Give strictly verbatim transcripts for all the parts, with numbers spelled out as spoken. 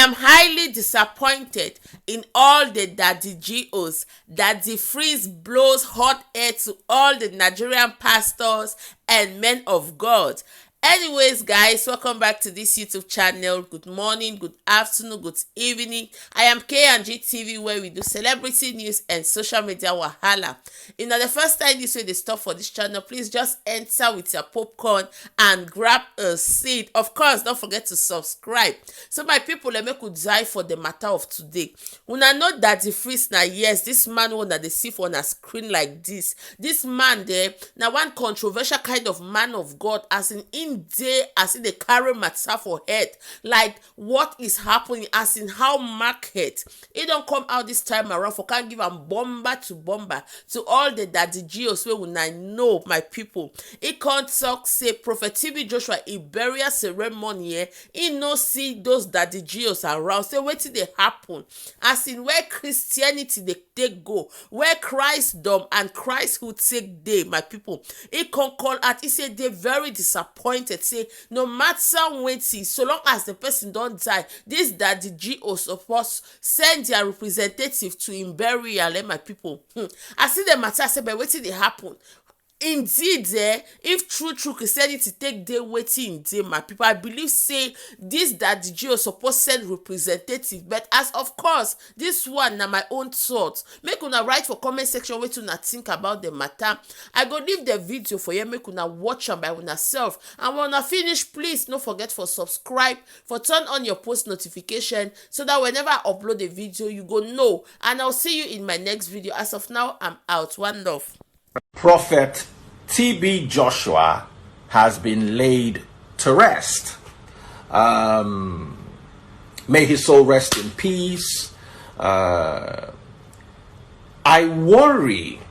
I'm highly disappointed in all the Daddy G Os. Daddy Freeze blows hot air to all the Nigerian pastors and men of God. Anyways, guys, welcome back to this YouTube channel. Good morning, good afternoon, good evening. I am K and G T V, where we do celebrity news and social media wahala. If na the first time this way dey stop for this channel, please just enter with your popcorn and grab a seat. Of course, don't forget to subscribe. So my people, let me could die for the matter of today. Una know Daddy Freeze na, yes, this man wey una dey see for una screen like this. This man there na one controversial kind of man of God, as in him dey, as in dey carry matter for head. Like, what is happening, as in how market. He don come out this time around for come give am bomba to bomba to all the Daddy G Os wey una know, my people. He come talk say Prophet T B Joshua, he burial ceremony, eh, he no see those Daddy G Os around. Say wetin dey happen, as in where Christianity dey take go, where Christdom and Christhood take dey, my people. He come call out, he say dey very disappointed, say no matter wetin, so long as the person don die, this Daddy G O suppose send their representative to him burial, eh, my people. Hmm. I see the matter, say, but wetin dey happen? Indeed, eh, if true, true Christianity take dey wetin e dey, my people, I believe say this Daddy G O suppose send representative. But as of course, this one na my own thought. Make una write for comment section wetin una think about the matter. I go leave the video for you, make una watch am by una self. And when una finish, please no forget for subscribe, for turn on your post notification, so that whenever I upload a video, you go know. And I'll see you in my next video. As of now, I'm out. One love. Prophet T B Joshua has been laid to rest. Um, may his soul rest in peace. Uh, I worry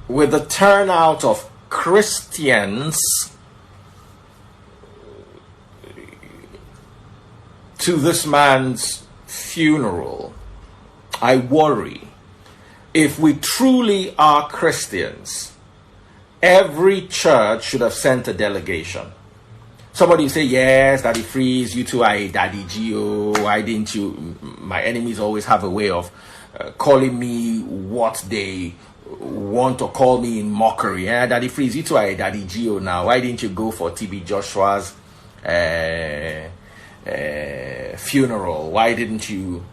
with the turnout of Christians to this man's funeral. I worry. If we truly are Christians, every church should have sent a delegation. Somebody say, "Yes, Daddy Freeze, you two are a Daddy G O. Why didn't you?" My enemies always have a way of uh, calling me what they want to call me in mockery. "Eh, Daddy Freeze, you two are a Daddy G O now. Why didn't you go for T B Joshua's uh, uh, funeral? Why didn't you?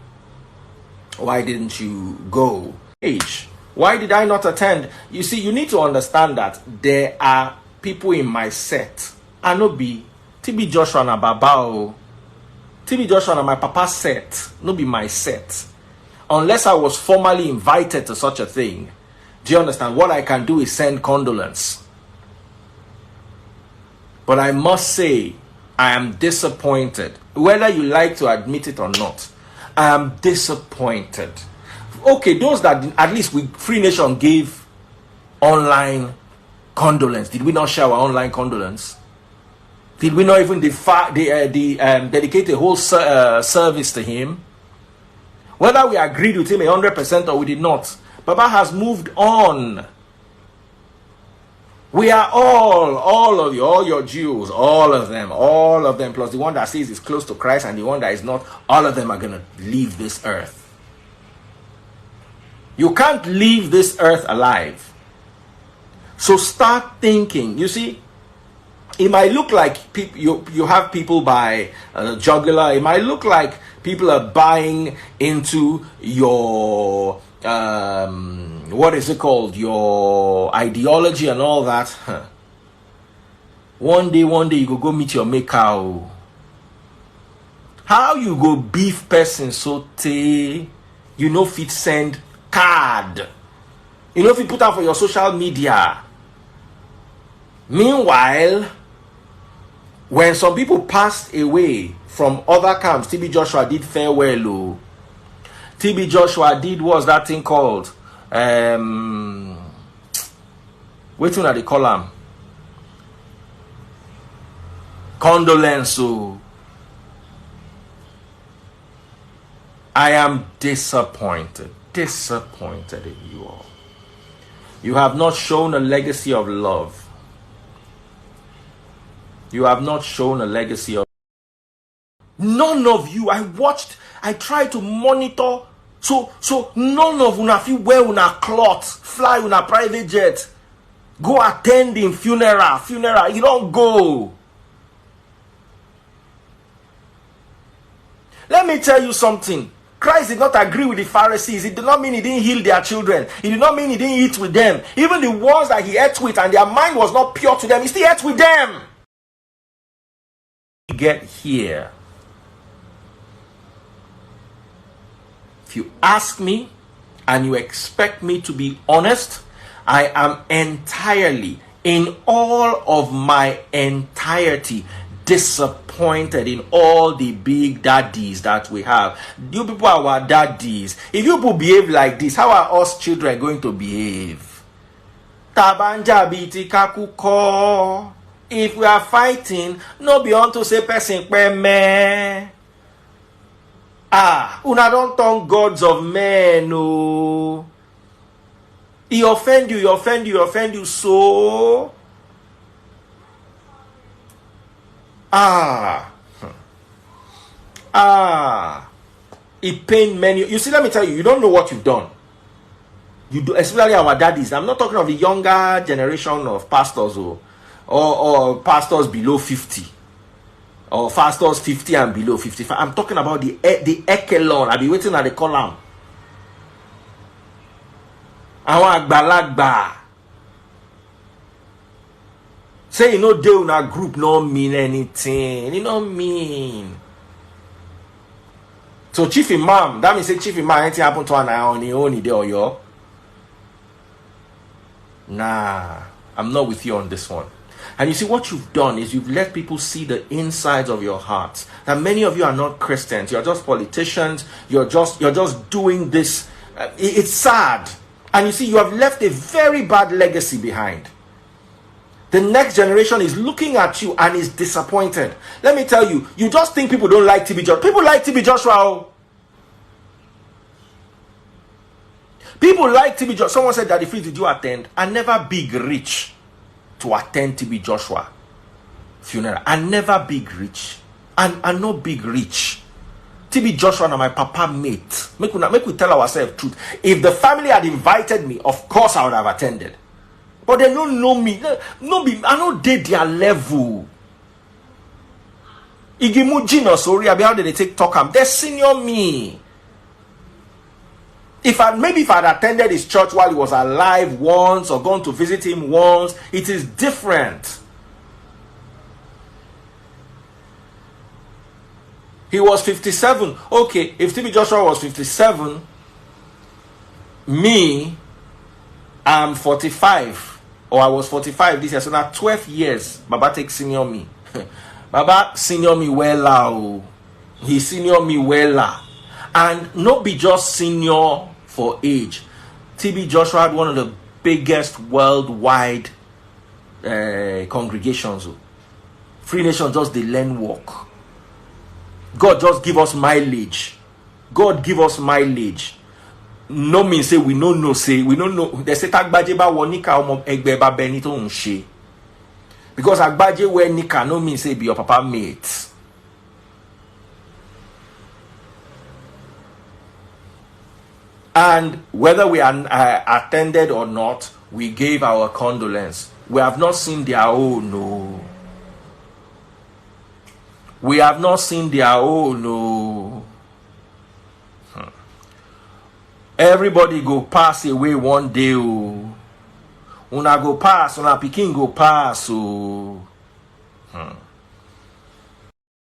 Why didn't you go?" Age. Why did I not attend? You see, you need to understand that there are people in my set. I no be T B Joshua na baba o. T B Joshua na my papa set, no be my set. Unless I was formally invited to such a thing, do you understand? What I can do is send condolence. But I must say, I am disappointed. Whether you like to admit it or not, I am disappointed. Okay, those that at least we Free Nation gave online condolence. Did we not share our online condolence? Did we not even defi- the, uh, the, um, dedicate a whole ser- uh, service to him? Whether we agreed with him a hundred percent or we did not, Baba has moved on. We are all, all of you, all your Jews, all of them, all of them, plus the one that says is close to Christ and the one that is not, all of them are going to leave this earth. You can't leave this earth alive. So start thinking. You see, it might look like peop- you you have people by uh, jugular. It might look like people are buying into your um, what is it called, your ideology and all that. Huh. One day, one day you go go meet your maker. Oh. How you go beef person so tey you no fit send card? You no fit put am for your social media. Meanwhile, when some people passed away from other camps, T B Joshua did farewell. Oh. T B Joshua did, what's that thing called? Um, wetin una dey call am? Condolence. So I am disappointed, disappointed in you all. You have not shown a legacy of love. You have not shown a legacy of None of you, I watched, I tried to monitor. So, so none of una fit wear una cloth, fly una private jet, go attend im funeral. Funeral, you don't go. Let me tell you something. Christ did not agree with the Pharisees. It did not mean he didn't heal their children. It did not mean he didn't eat with them. Even the ones that he ate with and their mind was not pure to them, he still ate with them. Get here. If you ask me and you expect me to be honest, I am entirely, in all of my entirety, disappointed in all the big daddies that we have. You people are our daddies. If you people behave like this, how are us children going to behave? Tabanja biti kakuko. If we are fighting, no be unto say person peme. Ah, una don turn gods of men, oh. He offend you, he offend you, he offend you, so. Ah. Hmm. Ah. It pained many. You see, let me tell you, you don't know what you've done. You do, especially our daddies. I'm not talking of the younger generation of pastors or, or, or pastors below fifty or pastors fifty and below fifty-five. I'm talking about the e- the echelon. I be waiting at the column. Àwọn àgbàlagbà. Say you know dey una group no mean anything. It no mean. So chief imam, that means say chief imam, anything happen to her na on him own, he dey Oyo. Nah, I'm not with you on this one. And you see, what you've done is you've let people see the insides of your heart. That many of you are not Christians. You're just politicians. You're just you're just doing this. Uh, it- it's sad. And you see, you have left a very bad legacy behind. The next generation is looking at you and is disappointed. Let me tell you, you just think people don't like T B Joshua. People like T B Joshua. Oh. People like T B Joshua. Someone said, "Daddy Freeze, did you attend?" I never big rich to attend T B Joshua funeral. I never big rich. And I no big rich. T B Joshua na my papa mate. Make we, make we tell ourselves truth. If the family had invited me, of course I would have attended. But they don't know me. No, no be, I no dey their level. Igimu Gina, sorry, I be how they take talk am. They senior me. If I maybe if I'd attended his church while he was alive once or gone to visit him once, it is different. He was fifty-seven. Okay, if T B Joshua was fifty-seven, me, I'm forty-five, or I was forty-five this year. So now twelve years, Baba take senior me. Baba senior me well, oh. He senior me well, and no be just senior for age. T B Joshua had one of the biggest worldwide uh, congregations. Oh. Free Nation just dey learn work. God just give us mileage. God give us mileage. No mean say we no know say we no know. They say tagbaje ba wonika omo egbe ba beni to nse. Because agbaje we nika no mean say be your papa mate. And whether we are uh, attended or not, we gave our condolence. We have not seen their own, no. We have not seen their own, no. Hmm. Everybody go pass away one day, oh. Una go pass, una pikin go pass, oh. Hmm.